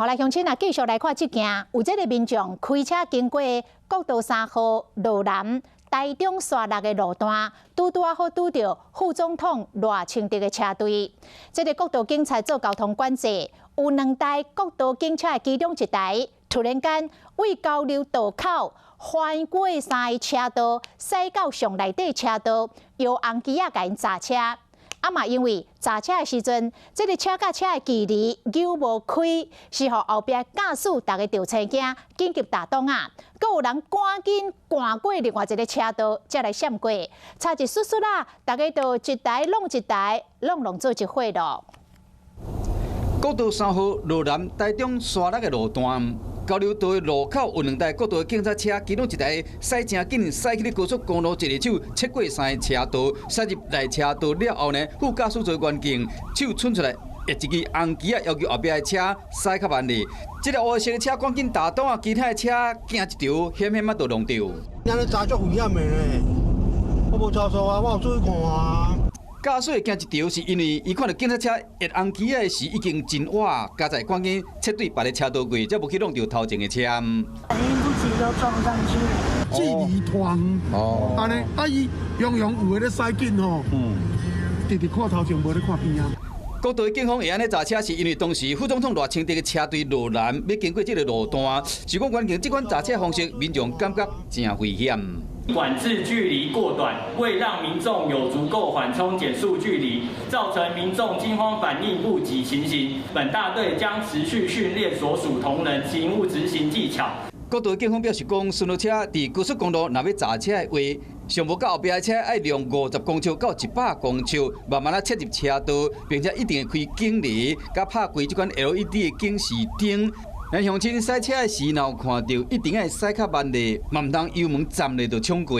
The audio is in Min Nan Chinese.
來鄉親啊，繼續來看這件，有這個民眾開車經過國道3號羅南台中沙鹿的路段，拄拄仔好拄著副總統賴清德的車隊。這個國道警察做交通管制，有兩台國道警車的其中一台，突然間對交流道口翻過三个車道，駛到上內底車道，搖紅旗仔共𪜶閘車。啊嘛，因為閘車的時陣，這個車佮車的距離扭無開，是予後壁駕駛逐家著青驚，緊急打擋啊！閣有人趕緊趕過另外一個車道，才來閃過，差一絲絲啦，逐家就一台挵一台，攏攏做一伙囉。國道三號羅南台中沙鹿的路段，交流道的路口有兩台國道的警察車，其中一台駛誠緊，駛去咧高速公路，一个手切過三个車道，駛入內車道了後呢，副駕駛座員警手伸出來，一支紅旗仔，要求後壁的車駛較慢咧。這个烏色的車趕緊打擋啊，其他的車驚一著，險險仔就挵著。按呢閘足危險的呢，我無超速啊，我有注意看啊。駕駛會驚一著，是因為伊看著警察車搖紅旗仔的時已經真晚，佳哉趕緊切對別个車道過，才無去挵著頭前的車。反應不及就撞上去。距離長，哦，按呢，啊伊常常有的咧駛緊吼，直直看頭前，無咧看邊仔。國道的警方會按呢閘車，是因為當時副總統賴清德的車隊羅南欲經過這個路段，是講環境這款閘車方式，民眾感覺誠危險。管制距離過短，未讓民眾有足夠緩衝減速距離，造成民眾驚慌反應不及情形。本大隊將持續訓練所屬同仁勤務執行技巧。國道警方表示講，巡邏車佇高速公路若欲閘車的話，上無佮後壁的車愛讓50公尺到100公尺，慢慢仔切入車道，並且一定會開警鈴，佮拍開這款 LED 的警示燈。咱鄉親駛車的時，若有看著，一定愛駛較慢咧，嘛毋通油門站咧就衝過。